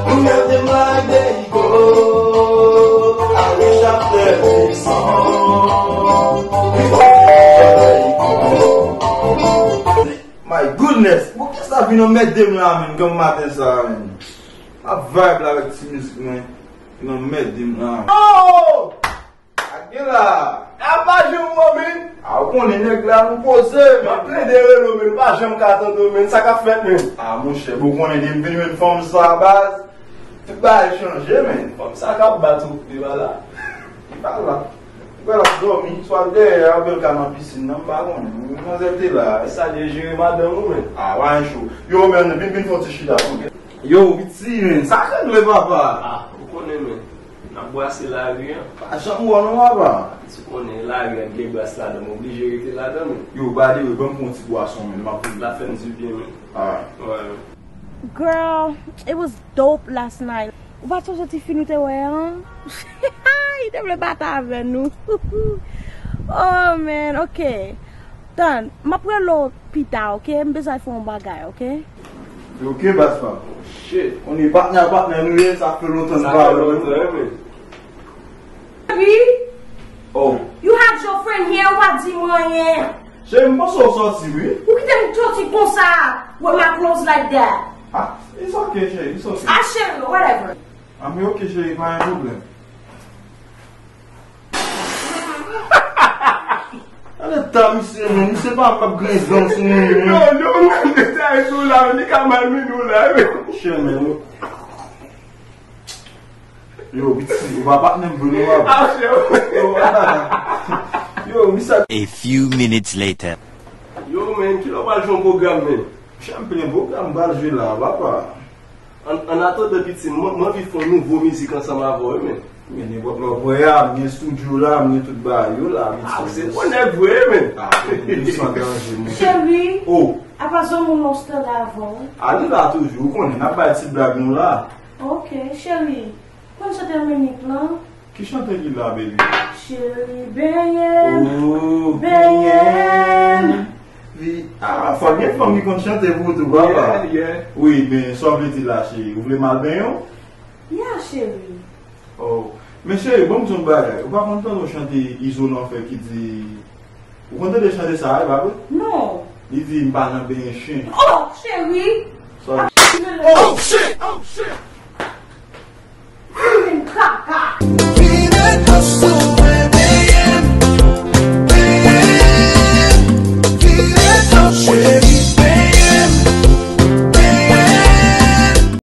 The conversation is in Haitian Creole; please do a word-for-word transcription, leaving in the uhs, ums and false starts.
Look at them like they go. I wish I felt this song. My goodness, poukisa sa vin anmède m la menm, granm maten sa a menm? M ap vibe la avèk ti mizik mwen, vin anmède m la. Oh! Ak gen la. A pa janm mò, men. A, ou konnen nèg la, nou poze, men. M ap plede rele w, men. M pa janm ka tande w, men. Sa k ap fèt, men? A, monchè, bon, ou konnen depi m vin jwenn fanm sa, baz, tout bagay chanje, men. Fanm sa k ap bat ou, li pa la. Li pa la. Ou wè l ap dòmi, swa l dèyè, a, oubyen l ka nan pisin nan, m pa konnen. Manzèl te la. Sa li jere madanm ou, men. A, pa gen cho. Yo, men, vin, vin fè yon ti chita, non. Yo, piti, men. Sa k regle, papa? A, ou konnen, men. N ap bwase lari an. Pa janm wè w non, papa. Ti konnen lari an gen bras ladan, m oblije rete ladan, men. Yo, by the way, ban m pran yon ti bwason, men, m ap vini. L ap fè m dibyen, men. Alright. Wè, men. Girl, it was dope last night. Ou pa t sonje ti fi nou te wè an? Li te vle pale avè nou. Oh, man, ok. Tann, m ap rele w pita, ok? M bezwen al fè yon bagay, ok? Ok, baz pa. Shit. On est partner, partner, nou ye, sa fè lontan nou pa wè. Sa fè lontan, wi. Cheri, oh, you had your friend here, ou pa di m anyen. Cheri, m panse w sòti, wi. Ou kite m sòti konsa with my clothes like that. Ah, it's okay, cheri, it's okay. Ah, cheri, whatever. Ah, men ok, cheri, pa gen pwoblèm. Gade ta misye, men. Misye pa ap griyen dan sou mwen, men. Non, non, non, detay sou la, men. Li ka malmennen w la, men. Chè, men. Yo, piti, ou pa patnè m vre, non, papa. Ah, chè. Yo, ah. Yo, misye. A few minutes later. Yo, men, kilè w pral jwe yon pwogram, men? Chè, m plen pwogram m pral jwe la, papa. An, an atandan, piti, mwen, mwen anvi fè yon nouvo mizik ansanm avè w, wi, men. Men nenpòt lè w vle a, m gen estidyo la, m gen tout bagay yo la, piti. Ah, ou se bon nèg vre, men. Ah, men, dousman, danje, men. Cheri, oh, apa zanmi w Nostella avè w? Ah, li la toujou, ou konnen, n ap bay ti blag nou la. Ok, cheri, konn chante Dominique lan? Ki chante ki la, baby? Cheri, benyen m, oh, benyen m. Li, ah, fò gen fanm ki konn chante pou ou tou, papa. Yeah, yeah. Wi, men sa w vle di la, cheri? Ou vle m al benyen w? Yeah, cheri. Oh. Men cheri, ban m di w yon bagay. Ou pa konn tande yon chante Izo nan fè ki di, ou konn tande chante sa a, e pa vre? Non. Li di, "M pa nan benyen chen." Oh, cheri! Sorry. Oh, shit! Oh, shit! Vin kaka!